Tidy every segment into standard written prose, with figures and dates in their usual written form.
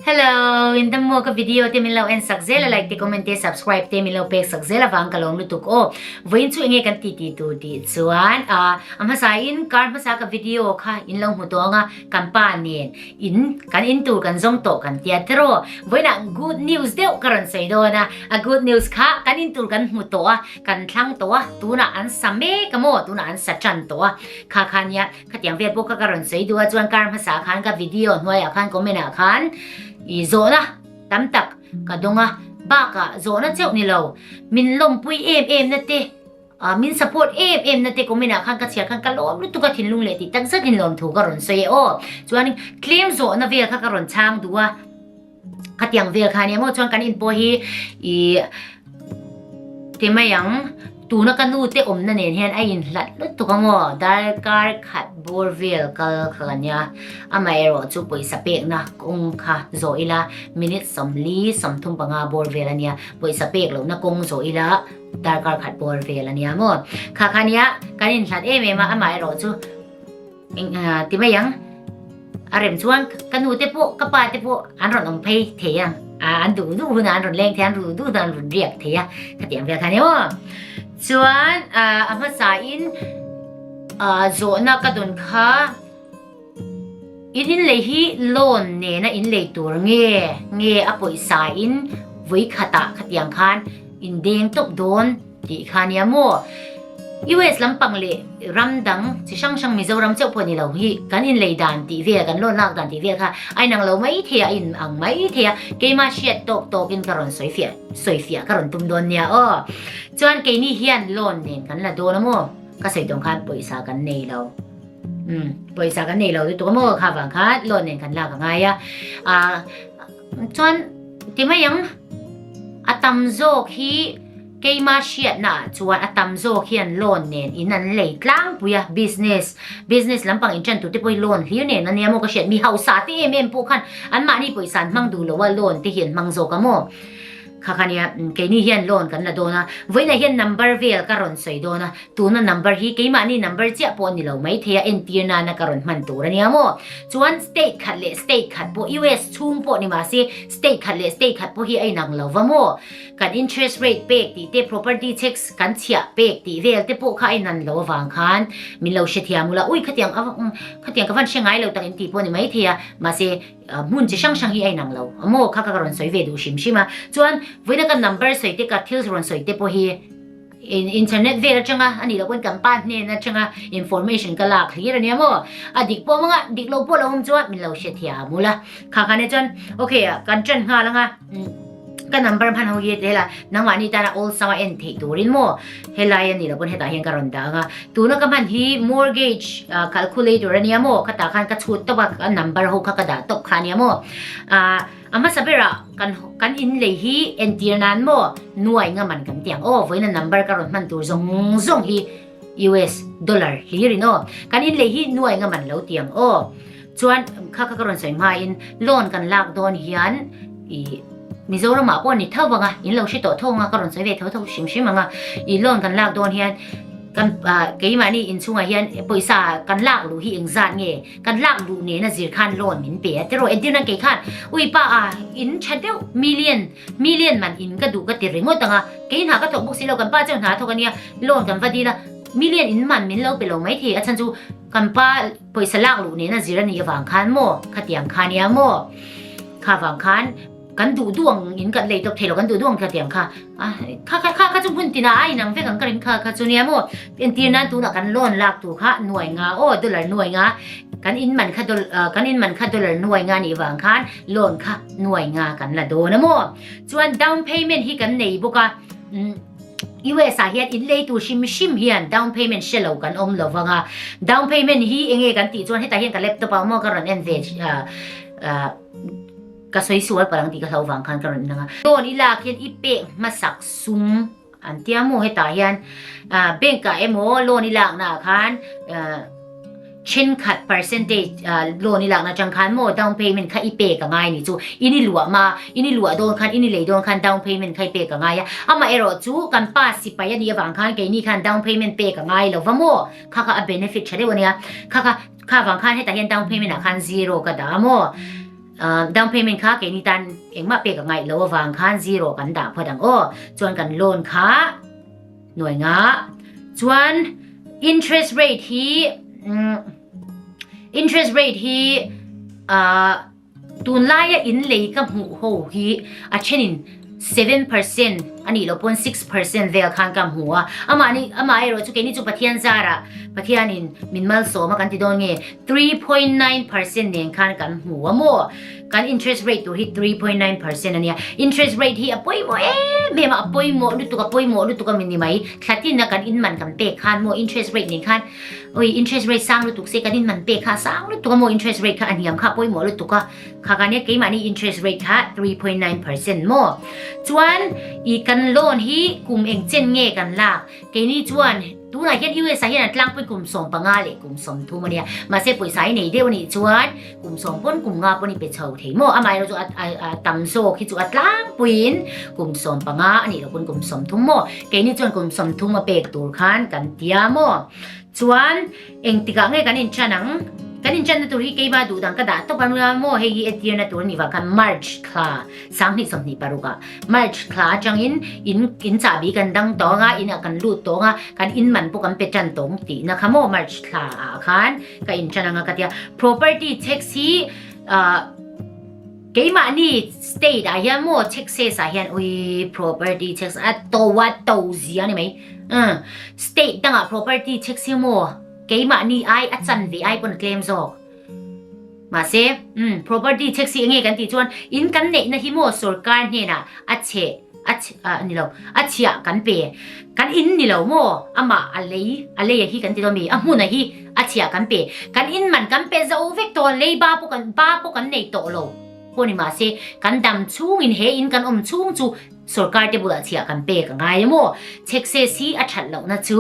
Hello, in dam maw ka video te min lo en sak zel a like te comment te subscribe te min lo pek sak zel avang ka lawm lutuk aw. Vawiin chu enge kan ti ti tur tih chuan a a hmasa in kar hmasa ka video kha in lo hmu tawh anga kan pa nen in kan in tur kan zawng tawh kan tia tiraw. Vawiinah good news deuh ka rawn sawi dawn a, a good news kha kan in tur kan hmu tawh a kan thlang tawh a tunah an sa mek a maw tunah an sa tan tawh a kha kha nia Khatiang vel pawh kha ka rawn sawi duh a, chuan kar hmasa khan ka video hnuaiah khan comment ah khan i zawhna tam tak ka dawng a, bakah zawhna chauh ni lo, min lawmpui em em na te, min support em em na te comment ah khan ka chhiar khan ka lawm lutuk a thinlung leh tih tak zetin lawmthu ka rawn sawi e aw. Chuan tlem zawhna vel kha ka rawn chhang duh a, khatiang vel kha ania maw chuan kan in pawh hi i ti mai ang tuna ka nu te awmna nen hian a inhlat lutuk a maw darkar khat bawr vel kal kha ka nia amaherawh chu pawisa pekna kawng kha zawh ila minute 40 35 bawr vel ania pawisa pek lohna kawng zawh ila darkar khat bawr vel ania maw kha kha nia kan inhlat em em a amaherawh chu Ti mai ang, a rem chuan ka nu te pawh ka pa te pawh an rawn awm phei thei ang, an duh duh hunah an rawn leng thei a, an duh duh hunah an rawn riak thei a, khatiang vel kha nia maw. Chuan a hmasain zawhna ka dawn kha in inlei hi loan nena inlei tur nge nge a pawisa in vawi khatah khatiang khan indeng tawp dawn tih kha nia maw? US lampang leh ram dang chi hrang hrang Mizoram chauh pawh ni lo hi kan inlei dan tih vel kan loan lak dan tih vel kha a inang lo mai thei a, a in ang mai thei a, keimah hriat tawk tawkin ka rawn sawi fiah sawi fiah ka rawn tum dawn nia aw. Chuan keini hian loan nen kan la dawn a maw? Ka sawi tawng khan pawisa kan nei lo. Umm pawisa kan nei lo lutuk a maw? Kha vang khan loan nen kan lak a ngai a. Ah chuan ti mai ang a tam zawk hi Keima hriatna ah chuan a tam zawk hian loan nen in an lei tlangpui a, business business lampang in tan tur te pawh hi loan hlir nen ania maw ka hriat, mi hausa te em em pawh khan an mahni pawisa an hmang duh lo a loan te hi an hmang zawk a maw. Kha kha nia keini hian loan kan la dawn a, vawiinah hian number vel ka rawn sawi dawn a, tuna number hi keimahni number chiah pawh a ni lo maithei a entir nana ka rawn hman tur ania maw. Chuan state khat leh state khat pawh US chhung pawh ni mahse state khat leh state khat pawh hi a inang lo va maw. Kan interest rate pek tih te, property tax kan chhiah pek tih vel te pawh kha a inan lo avang khan min lo hrethiam ula, ui khatiang khatiang ka van hre ngai lo tak in tih pawh ni maithei a, mahse hmun chi hrang hrang hi a inang lo a maw kha ka rawn sawi ve duh hrim hrim a, chuan vawiina ka number sawi te ka thil rawn sawi te pawh hi internet vel atanga a nih loh pawn kan pa hnen atanga information ka lak hlir ania maw, a dik pawh manga dik lo pawh lo awm chuan min lo hrethiam ula, kha khan e chuan okay kan ṭan nghal anga. Ka number hman ho hi hela nangmahni tana awlsam a en theih turin maw helai a ni lo pawn hetah hian ka rawn dah ang a, tuna ka hman hi mortgage calculator a nia maw khatah khan ka chhut tawp a ka number ho kha ka dah tawp kha a nia maw ah a hmasa berah kan kan inlei hi entir nan maw nuai nga man kan ti ang aw vawiin a number ka rawn hman tur zawng zawng hi US dollar hlir in aw kan inlei hi nuai nga man lo ti ang aw. Chuan kha kha ka rawn sawi hmain loan kan lak dawn hian i Mizoramah pawh ni tho vang a, in lo hre tawh tho ang a, ka rawn sawi ve tho tho hrim hrim ang a, i loan kan lak dawn hian kan keimahni inchhungah hian pawisa kan lak luh hi engzat nge kan lak luh nena zir khan loan min pe a tiraw entir nan kei khan ui pa a in tha deuh million million man in ka duh ka ti ringawt ang a, kei hna ka thawk bawk si lo kan pa chuan hna a thawk ania loan kan va dil a million in man min lo pe lo maithei a chhan chu kan pa Pawisa lak luh nena zir a nih avang khan maw? Khatiang kha nia maw? Kha vang khan kan duh duh ang in kan lei tawp thei lo, kan duh duh ang khatiang kha kha kha kha kha chu hmun tinah a inang vek ang ka ring kha kha chu nia maw? Entir nan tunah kan loan lak tur kha nuai nga aw dollar nuai nga kan in man kha kan in man kha dollar nuai nga nih vang khan loan kha nuai nga kan la dawn a maw? Chuan down payment hi kan nei bawk a. US ah hian in lei tur hrim hrim hian down payment hre lo kan awm lo vang a, down payment hi enge kan tih chuan hetah hian ka laptop ah maw ka rawn en ve ka sawi sual palh ang tih ka hlo vang khan ka rawn en ang a. Loan i lak hian i pek hmasak sum an tia maw hetah hian bank ah emaw loan i lakna ah khan Thenkhat percentage loan i lakna atang khan maw down payment kha i pek a ngai ni chu in i luah ma in i luah dawn khan in i lei dawn khan down payment kha i pek a ngai a amaherawh chu kan pa sipai a nih avang khan keini khan down payment pek a ngai lo va maw kha kha a benefit tha deuh a nia kha kha kha vang khan hetah hian down payment ah khan zero ka dah a maw. Down payment kha keini tan engmah pek a ngaih loh avang khan zero kan dah phawt ang aw. Chuan kan loan kha nuai nga. Chuan interest rate hi interest rate hi Tunlaia in lei ka hmuh ho hi a thenin 7% a nih loh pawn 6% vel khan ka hmu a, amah ni amah erawh chu keini chu Pathian zarah Pathianin min malsawm a kan ti dawn nge 3.9% nen khan kan hmu a maw? Kan interest rate tur hi 3.9% a nia, interest rate hi a pawimawh em em a, a pawimawh lutuk a pawimawh lutuk a mi ni mai, thlatin a kan inman kan pek khan maw interest rate nen khan Oi interest rate sang lutuk se kan in man pek kha sang lutuk a maw interest rate kha a hniam kha pawimawh lutuk a kha kan nia keimahni interest rate kha 3.9% maw chuan i kan loan hi kum eng chen nge kan lak keini chuan tunah hian US ah hian an tlangpui kum 15 leh kum 30 ania mahse pawisa hi nei deuh anih chuan kum sawm pawn kum nga pawn i pe chho thei maw amaherawh chu a tam zawk hi chu a tlangpuiin kum 15 anih loh pawn kum 30 maw keini chuan kum 30 a pek tur khan kan tia maw Chuan engtikah nge kan inṭan ang? Kan inṭanna tur hi keimah duh dang ka dah tawp a nia maw? Hei hi entirna tur a nih vang khan March thla 2026 ah March thla atangin in in chahbi kan dang tawng a, inah kan lut tawng a, kan in man pawh kan pe ṭan tawng tihna kha maw March thla ah khan ka inṭan ang a ka tia. Property tax hi ah keimahni state ah hian maw taxes ah hian ui property tax a to a to zia a ni mai. Umm state dangah property check si maw keimahni ai a chan ve ai pawn a tlem zawk. Mahse umm property check si enge kan tih chuan in kan neihna hi maw sorkar hnenah a chhe a chhe ah ni lo a chhiah kan pe kan in ni lo maw amah a lei a lei a hi kan ti dawn mi a hmun a hi a chhiah kan pe kan in man kan pe zo vek tawh a lei ba pawh kan ba pawh kan nei tawh lo pawh ni mahse kan dam chhungin he in kan awm chhung chu Sorkar te bulah chhiah kan pek a ngai emaw? Chhekses hi a that lohna chu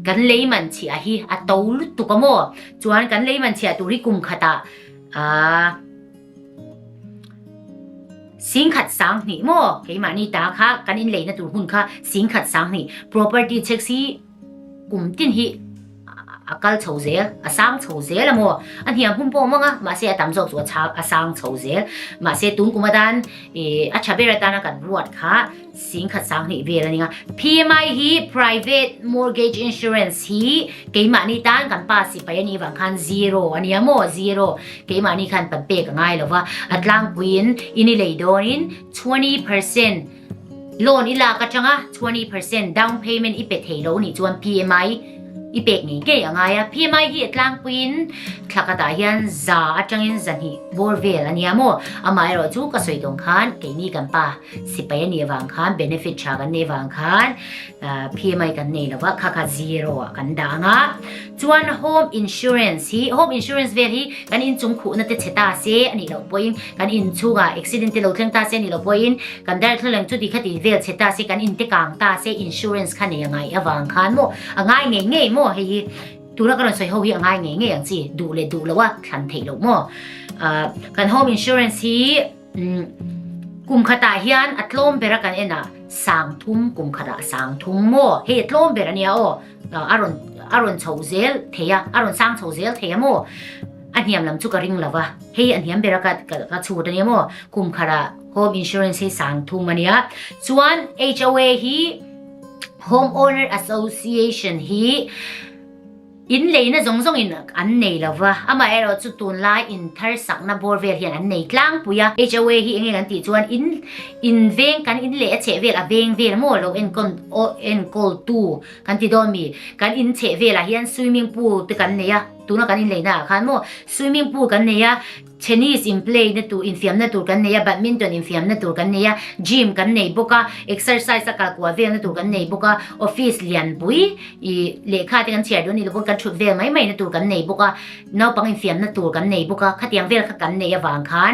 kan lei man chhiah hi a to lutuk a maw? Chuan kan lei man chhiah tur hi kum khatah 10 20 maw? Keimahni ta kha kan inleina tur hmun kha 10 20 property chheks hi Kum tin hi a kal chho zel, a sang chho zel a maw? A hniam hun pawh a awm ang a, mahse a tam zawk chu a sang chho zel. Mahse tun kum atan a tha ber atana kan ruat kha 10 20 vel a ning a. PMI hi Private Mortgage Insurance hi keimahni tan kan pa sipai a nih vang khan zero a nia maw? Zero. Keimahni khan kan pek a ngai lo va. A tlangpuiin in i lei dawnin 20%. Loan i lak atanga 20% down payment i pe thei lo nih chuan PMI i pek ngei ngei a ngai a. PMI hi a tlangpuiin thla khatah hian za atangin zahnih bawr vel a nia maw? Amaherawh chu ka sawi tawng khan keini kan pa sipai a nih avang khan benefit tha kan neih avang khan PMI kan nei lo va, kha kha zero ah kan dah ang a. Chuan home insurance hi, home insurance vel hi kan inchung khuhna te chhe ta se a nih loh pawhin kan inchungah accident te lo thleng ta se a nih loh pawhin kan darthlalang chuti khati vel chhe ta se kan inte kang ta se insurance kha nei a ngai avang khan maw a ngai ngei ngei maw hei hi tuna ka rawn sawi ho hi a ngai ngei ngei ang chi duh leh duh loh a thlan theih loh maw ah kan home insurance hi Kum khatah hian a tlawm ber a kan en a, 30 kum khatah 30 maw? Hei a tlawm ber a nia aw, a rawn a rawn chho zel thei a, a rawn sang chho zel thei a maw? A hniam lam chu ka ring lo va, hei a hniam ber a ka ka chhut a nia maw? Kum khatah home insurance hi 30 a nia. Chuan HOA hi Home Owner Association hi In leina zawng zawngin an nei lo va, amaherawh chu tunlai in thar sakna bawr vel hian an nei tlangpui a. HOA hi enge kan tih chuan in in veng kan in leh a chheh vel a veng vel maw lo enkawn enkawl tu kan ti dawn mi? Kan in chheh velah hian swimming pool te kan nei a, tuna kan in leina ah khan maw swimming pool kan nei a, Tennis in play na tur infiamna tur kan nei a, badminton infiamna tur kan nei a, gym kan nei bawk a, exercise a kal kual velna tur kan nei bawk a, office lianpui ih lehkha te kan chhiar duh a nih loh pawn kan thut vel mai mai na tur kan nei bawk a, naupang infiamna tur kan nei bawk a, khatiang vel kha kan neih avang khan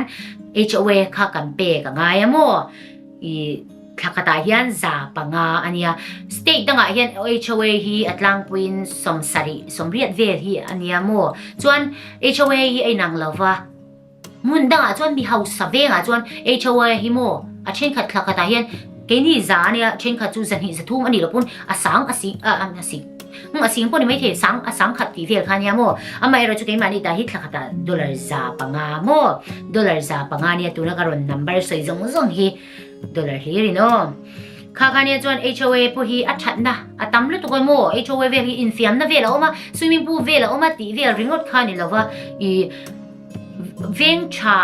HOA kha kan pek a ngai a maw? Ih thla khatah hian 500 a nia. State dangah hian HOA hi a tlangpuiin 70, 80 vel hi a nia maw? Chuan HOA hi a inang lo va, hmun dangah chuan mi hausa vengah chuan HOA hi maw a thenkhat thla khatah hian keini za a nia, thenkhat chu 200, 300 a nih loh pawn a sang a si a a si. A sing pawh ni maithei sang a sangkhat tih vel kha nia maw? Amaherawh chu keimahni tah hi thla khatah dollar 500 maw? Dollar 500 nia tuna ka rawn number sawi zawng zawng hi dollar hlir in aw. Kha kha nia chuan HOA pawh hi a thatna a tam lutuk a maw? HOA vel hi infiamna vel a awm a, swimming pool vel a awm a tih vel ringawt kha ni lova i veng tha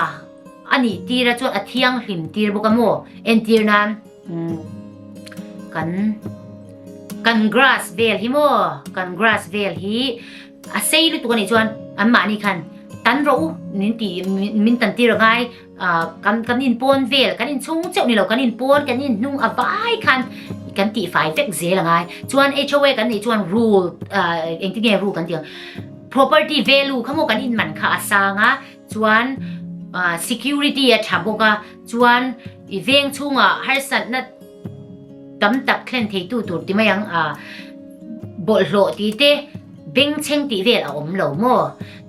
a nih tir a chuan a thianghlim tir bawk a maw? Entir nan. Kan kan grass vel hi maw kan grass vel hi a sei lutuk anih chuan an mahni khan tan rawh u min ti min tan tir a ngai ah kan kan in pawn vel kan in chhung cheuh ni lo kan in pawn kan in hnung a vai khan kan tih fai vek zel a ngai chuan HOA kan nih chuan rule ah engtin nge rule kan tih ang property value kha maw kan in man kha a sang a chuan ah security a tha bawk a chuan i veng chhungah harsatna tam tak thlen theitu tur ti mai ang a bawlhhlawh tih te bengchheng tih vel a awm lo maw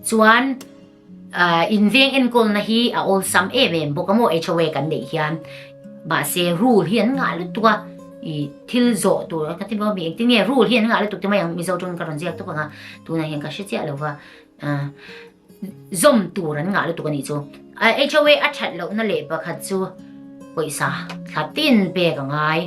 chuan ah in veng enkawlna hi a awlsam em em bawk a maw HOA kan neih hian mahse rule hi an ngah lutuk a i thil zawh tur ka ti bawk a mi engtin nge rule hi an ngah lutuk ti mai ang Mizo tawngin ka rawn ziak tawp ang a tunah hian ka hre chiah lo va ah. Zawm tur an ngah lutuk a nih chu. HOA a that lohna leh pakhat chu pawisa thla tin pek a ngai.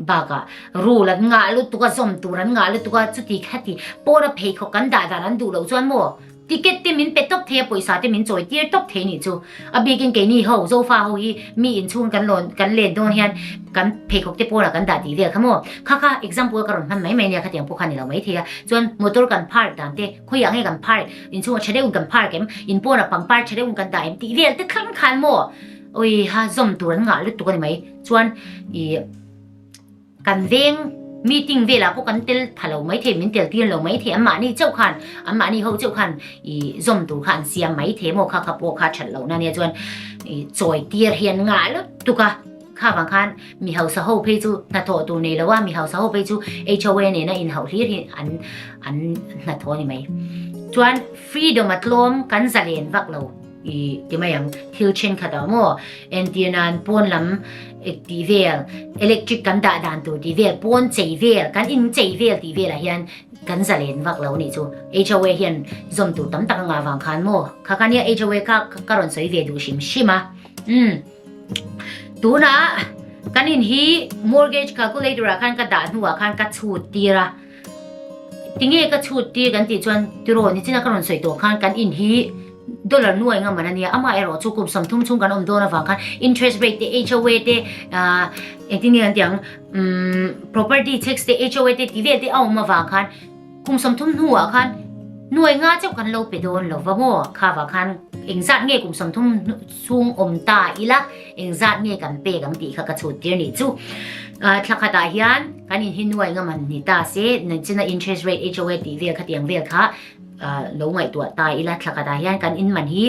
Bakah rule an ngah lutuk a, zawm tur an ngah lutuk a, chuti khati pawna pheikhawk kan dah dan an duh loh chuan maw ticket te min pe tawp thei a, pawisa te min chawi tir tawp thei nih chu. A bikin keini ho, Zofa ho hi mi inchhung kan lawn kan len dawn hian kan pheikhawk te pawnah kan dah tih vel kha maw. Kha kha example ka rawn hman mai mai nia khatiang pawh kha ni lo mai thei a. Chuan motor kan park dan te Khawiah nge kan park? Inchhungah tha deuhin kan park em? In pawnah pangpar tha deuhin kan dah em? Tih vel te thleng khan maw? Awi ha zawm tur an ngah lutuk a ni mai. Chuan ih kan veng meeting velah pawh kan tel pha lo mai thei, min tel tir lo mai thei. Anmahni chauh khan, anmahni ho chauh khan ih zawm tur kha an siam mai thei maw? Kha kha pawh kha that lohna nia chuan ih chawi tir hi an ngah lutuk a. Kha vang khan mi hausa ho phei chu hnathawh tur nei lo a, mi hausa ho phei chu HOA nena inhauh hlir hi an an hnathawh a ni mai. Chuan freedom a tlawm kan zalen vak lo i ti mai ang, thil thenkhat ah maw entir nan pawn lam tih vel, electric kan dah dan tur tih vel, pawn chei vel, kan in chei vel tih velah hian kan zalen vak lo a nih chu. HOA hian zawm tur tam tak a ngah vang khan maw kha kha nia HOA kha ka rawn sawi ve duh hrim hrim a. Umm. Tunah kan in hi mortgage calculator ah khan ka dah hnuah khan ka chhut tir a. Tinge ka chhut tir kan tih chuan tiraw nichina ka rawn sawi tawh khan kan in hi dollar nuai nga man a nia. Amah erawh chu kum 30 chhung kan awm dawn avang khan interest rate te HOA te ah engtin nge kan tih ang umm property tax te HOA te tih vel te a awm avang khan Kum 30 hnuah khan nuai nga chauh kan lo pe dawn lo va maw? Kha vah khan engzat nge kum 30 chhung awm ta ila engzat nge kan pek ang tih kha ka chhut tir nih chu. Thla khatah hian kan in hi nuai nga man ni ta se, nichina interest rate HOA tih vel kha tiang vel kha lo ngaihtuah ta ila thla khatah hian kan in man hi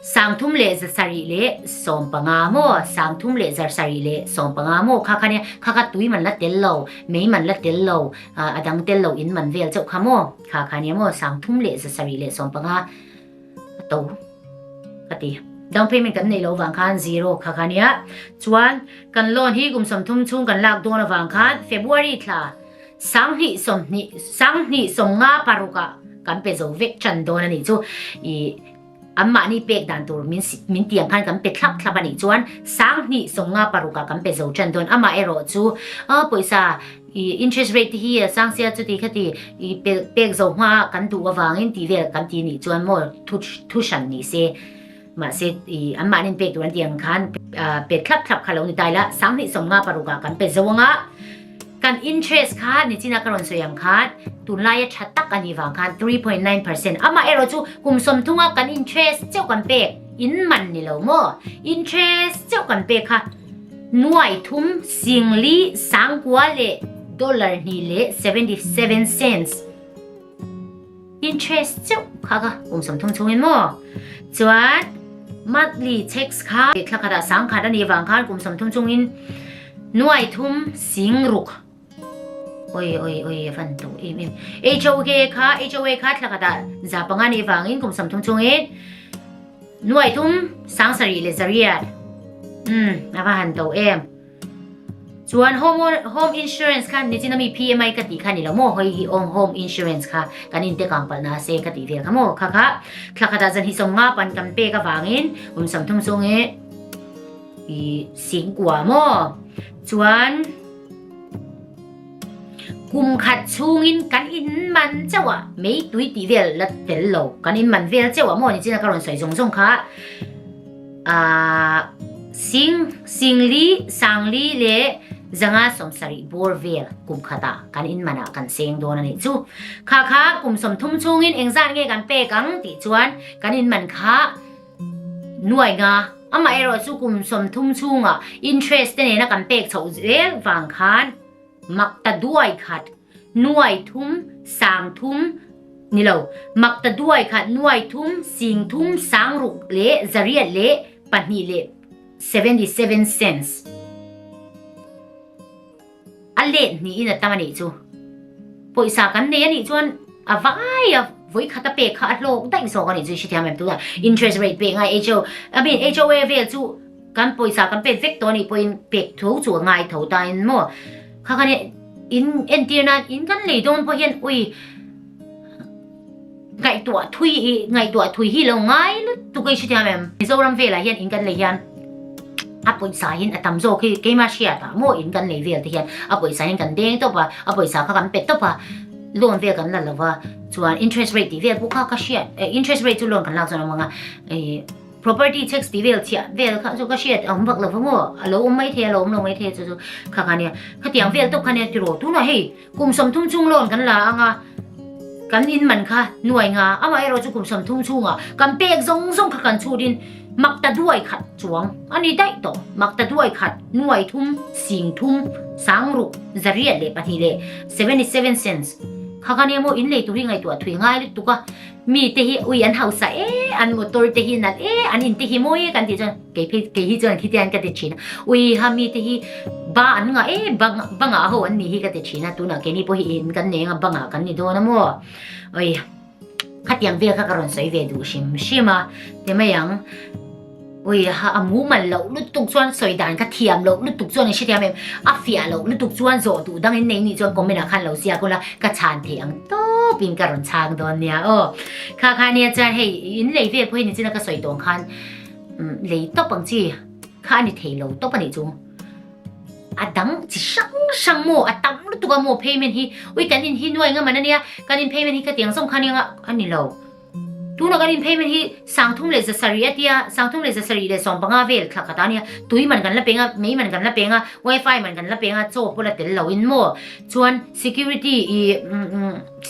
375 maw? 375 maw? Kha kha nia kha kha tui man la tel lo, mei man la tel lo. A dang tel lo in man vel chauh kha maw? Kha kha nia maw? 375 a to ka ti. Down payment kan neih loh vang khan zero kha kha nia. Chuan kan loan hi kum 30 chhung kan lak dawn avang khan February thla 2020 2056 ah kan pe zo vek tan dawn a nih chu. Ih An mahni pek dan tur min min tiang khan kan pe thlap thlap a nih chuan 2056 ah kan pe zo tan dawn. Amah erawh chu a pawisa i interest rate te hi a sang sia chuti khati i pe pek zo hma kan duh avangin tih vel kan ti nih chuan maw thu thu hran ni se. Mahse i an mahni pek tur an tiang khan pe thlap thlap kha lo ni ta ila 2056 ah kan pe zo anga. Kan interest kha nichina ka rawn sawi ang khan tunlaia tha tak a nih vang khan 3.9% amah erawh chu kum 30 a kan interest chauh kan pek in man ni lo maw interest chauh kan pek kha nuai thum singli sangkua leh dollar hnih leh 77 cents interest chauh kha ka kum 30 chhungin maw chuan monthly tax kha thla khatah 10,000 a nih vang khan kum 30 chungin nuai thum sing ruk oi oi oi a van to em em HOK kha HOA kha thla khatah 500 nih vangin kum 30 chungin nuai thum 7,800 um a va han to em. Chuan home home insurance kha nichin ami PMI ka tih kha ni lo maw hawi hi awm home insurance kha kan in te kang palh na se ka tih vel kha maw kha kha thla khatah zan hi sawmnga pan kan pek avangin kum 30 chhung i i singkua maw chuan kum khat chhungin kan in man chauh a mei tui tih vel la tel lo kan in man vel chauh a maw nichin a ka rawn sawi zawng zawng kha. Ahh Sing, Singli, Sangli leh Zanga 70 bawr vel kum khatah kan inmanah kan seng dawn a nih chu. Kha kha kum 30 chhungin engzat nge kan pek ang tih chuan kan inman kha nuai nga. Amaherawhchu kum 30 chhungah interest te nena kan pek chhoh zel vang khan mak ta duai khat nuai thum sang thum ni lo mak ta duai khat nuai thum sing thum sang ruk leh zariat leh pahnih leh 77 cents a let hnihin a tam a nih chu pawisa kan nei a nih chuan a vai a vawi khat a pek kha a hlawk daih zawk a nih chu i hrethiam em tunah interest rate pek ngai ho I mean HOA vel chu Kan pawisa kan pek vek tawh anih pawhin pek tho chu a ngai tho ta in maw? Kha khan in entir nan in kan lei dawn pawh hian ui ngaihtuah thui hi ngaihtuah thui hi lo ngai lutuk a i hrethiam em? Mizoram velah hian in kan lei hian a pawisa hin a tam zawk hi keimah hriat ah maw in kan lei vel te hian a pawisa hin kan deng tawp a, a pawisa kha kan pe tawp a, loan vel kan la lo va chuan interest rate tih vel pawh kha ka hriat interest rate chu loan kan lak chuan a awm ang a Property tax tih vel chhiah vel kha chu ka hriat a awm vak lo va maw? A lo awm maithei a lo awm lo maithei chu chu kha kha nia. Khatiang vel tawp kha nia tiraw tunah hei kum 30 chung loan kan la ang a, kan in man kha nuai nga amaherawh chu kum 30 chungah kan pek zawng zawng kha kan chhut in mak ta duai khat chuang a ni daih tawh. Mak ta duai khat nuai thum sing thum sang ruk zariat leh pahnih leh 77 cents kha kha nia maw in lei tur hi ngaihtuah thui ngai lutuk a. Mi te hi ui an hausa e, an motor te hi nalh e, an in te hi mawi e kan tih chuan kei phei kei hi chuan khitiang ka ti thin a. Ui ha mi te hi ba an ngah e, ba ba ngah ho an nih hi ka ti thin a, tunah keini pawh hi in kan nei anga ba ngah kan ni dawn a maw. Ui khatiang vel kha ka rawn sawi ve duh hrim hrim a, ti mai ang. Ui ha a mumal loh lutuk chuan sawi dan ka thiam loh lutuk chuan i hrethiam em? A fiah loh lutuk chuan zawh duh dang in nei nih chuan comment ah khan lo ziak ula ka chhan thei ang tawp in ka rawn chhang dawn nia aw. Kha kha nia chuan hei in lei vel pawh hi nichina ka sawi tawng khan lei tawp ang chi kha a ni thei lo tawp a nih chu. A dang chi hrang hrang maw a tam lutuk a maw payment hi ui kan in hi nuai ngam an ania kan in payment hi khatiang zawng khan nia a ni lo. Tuna kan in payment hi 37 a tia, 37 leh 15 vel thla khat a nia, tui man kan la peng a, mei man kan la peng a, wifi man kan la peng a, chaw pawh la tel lo in maw, chuan security i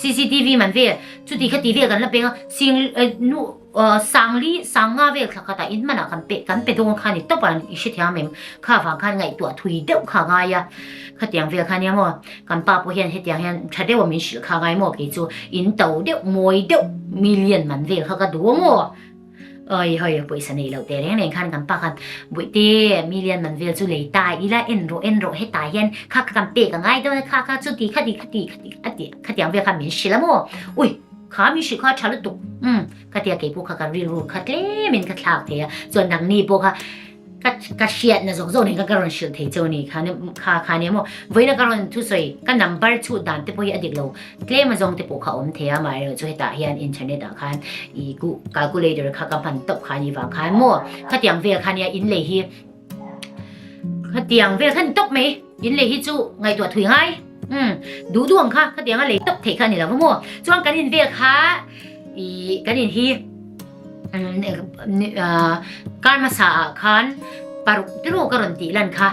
cctv man vel chuti khati vel kan la peng a, sing nu sangli sanga vel thla khat ah in man ah kan pe kan pe dawn kha ni tawp a i hrethiam em, kha vang khan ngaihtuah thui deuh kha a ngai a, khatiang vel kha nia maw. Kan pa pawh hian hetiang hian tha deuh a min hrilh kha ngai maw kei chu in to deuh mawi deuh million man vel kha ka duh a maw oi hoi pawisa nei loh teh reng reng khan kan pa khan Bawihte million man vel chu lei ta ila en rawh en rawh hetah hian kha kha kan pek a ngai dawn a kha kha chuti khati khati khati a ti khatiang vel khan min hrilh a maw ui kha min hrilh kha a tha lutuk umm ka tia kei pawh kha ka rilru kha tlem in ka thlak thei a chuan nangni pawh kha Ka ka hriatna zawk zawk nen kha ka rawn hrilh thei cheu ni kha kha kha nia maw vawiina ka rawn thusawi ka number chhut dan te pawh hi a dik lo tlem a zawng te pawh kha a awm thei a amaherawh chu hetah hian internet ah khan i calculator kha ka hman tawp kha ni vang khan maw khatiang vel kha nia in lei hi khatiang vel kha ni tawp mai in lei hi chu ngaihtuah thui ngai umm duh duh ang kha khatiang a lei tawp theih kha a ni lo va maw chuan kan in vel kha i kan in hi. Kar hmasa ah khan paruk tiraw ka rawn tih lan kha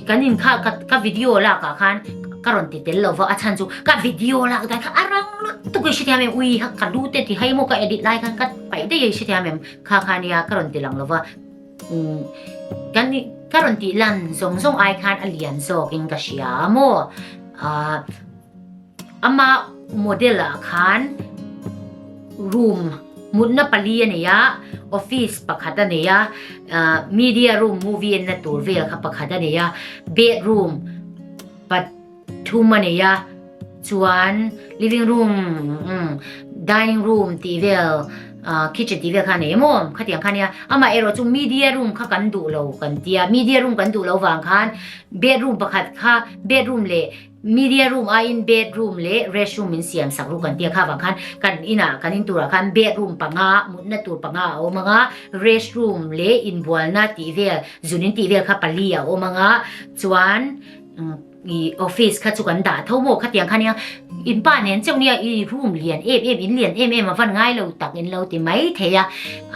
kan in kha ka video lak ah khan ka rawn ti tel lo va a chhan chu ka video lak dan kha a rang lutuk a i hrethiam em ui ha ka lu te ti hai maw ka edit lai khan ka paih daih a i hrethiam em kha kha nia ka rawn ti lang lo va kan ka rawn tih lan zawng zawng ai khan a lian zawk in ka hria maw ah. Ama model ah khan room mutna pali a nei a, office pakhat a nei a, media room movie enna tur vel kha pakhat a nei a, bedroom pathum a nei a, chuan living room, dining room tih vel. Kitchen tih vel kha a nei emaw khatiang kha nia amaherawh chu media room kha kan duh lo kan tia media room kan duh lo vang khan bedroom pakhat kha bedroom leh media room aiin bedroom leh restroom min siam sak ru kan tia kha vang khan kan inah kan in turah khan bedroom panga mutna tur panga a awm anga restroom leh inbualna tih vel zunin tih vel kha pali a awm anga chuan I office kha chu kan dah tho maw khatiang kha nia in pa nen chauh nia i room lian em em in lian em em a van ngai lo tak in lo ti mai thei a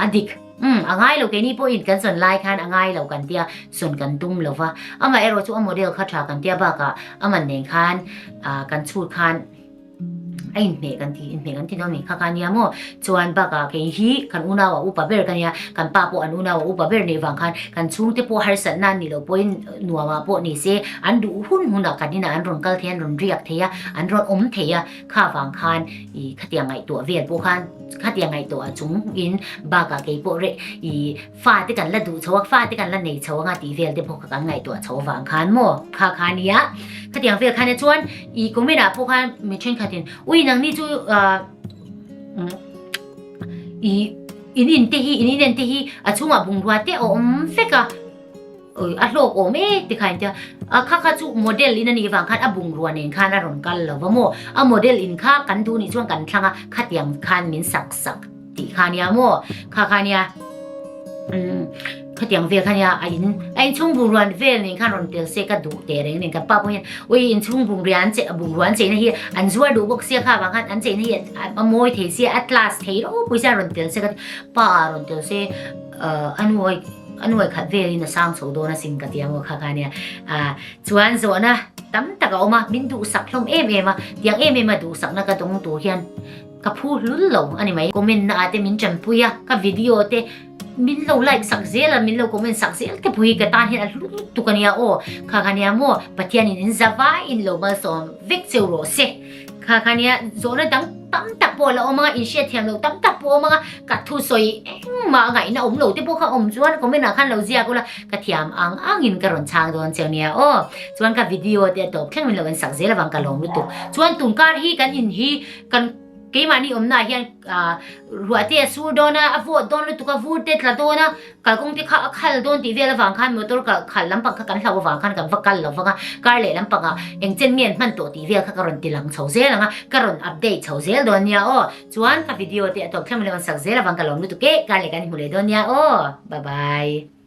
a dik umm a ngai lo keini pawhin kan sawn lai khan a ngai lo kan tia sawn kan tum lo va amaherawh chu a model kha tha kan tia bakah a man nen khan ah kan chhut khan A inhmeh kan ti, inhmeh kan ti dawn mai kha kha nia maw? Chuan bakah kei hi kan unau a upa ber ka nia, kan pa pawh an unau a upa ber nih vang khan kan chhungte pawh harsatna an nih loh pawhin nuamah pawh ni se an duh hun hunah kan inah an rawn kal thei a, an rawn riak thei a, an rawn awm thei a, kha vang khan ih khatiang ngaihtuah vel pawh khan khatiang ngaihtuah chungin bakah kei pawh reh ih fate kan la duh chho a, fate kan la nei chho anga tih vel te pawh kha kan ngaihtuah chho vang khan maw kha kha nia. Khatiang vel khan chuan i comment ah pawh khan mi thenkhatin ui nangni chu ah i in in te hi in in en te hi a chhungah bungrua te a awm vek a ui a hlawk awm e ti kha in tia a kha kha chu model in a nih vang khan a bungrua nen khan a rawn kal lo va maw a model in kha kan duh nih chuan kan thlang a khatiang khan min sak sak tih kha nia maw kha kha nia umm khatiang vel kha nia a in a inchhung bungrua vel nen khan rawn tel se ka duh teh reng nen kan pa pawh hian ui inchhung bungrua an che bungrua an cheina hi an zuar duh bawk sia kha vang khan an cheina hi a mawi thei sia a class thei ropui sia rawn tel se ka ti pa ah rawn tel se ah a nuai a nuai khat velin a sang chho dawn asin ka ti a maw kha kha nia ah chuan zawhna tam tak a awm a min duhsak hlawm em em a tiang em em a duhsakna ka dawng tur hian Ka phu hlul lo a ni mai. Comment na ah te min tanpui a, ka video te min lo like sak zel a, min lo comment sak zel te pawh hi ka tan hian a hlu lutuk a nia aw. Kha kha nia maw Pathianin in za vaiin lo malsawm vek cheu rawh se. Kha kha nia zawhna dang tam tak pawh a la awm ang a, inhriatthiam loh tam tak pawh a awm ang a, ka thusawi engmah ngaihna awm lo te pawh kha awm chuan comment ah khan lo ziak ula, ka thiam ang angin ka rawn chhang dawn cheu nia aw. Chuan ka video te a tawp thleng min lo en sak zel avang ka lawm lutuk. Chuan tunkar hi kan in hi Kan keimahni awmnaah hian ruah te a sur dawn a, a vawt dawn lutuk a, vur te tla dawn a, kalkawng te kha a khal dawn tih vel avang khan motor kal khalh lampang kha kan hlauh avang khan kan va kal lo vang a, kar leh lampangah eng chen nge an hman tawh tih vel kha ka rawn ti lang chho zel ang a, ka rawn update chho zel dawn nia aw. Chuan ka video te a tawp thleng leh rawn sak zel avang ka lawm lutuk e, kar leh kan inhmu leh dawn nia aw. Bye bye.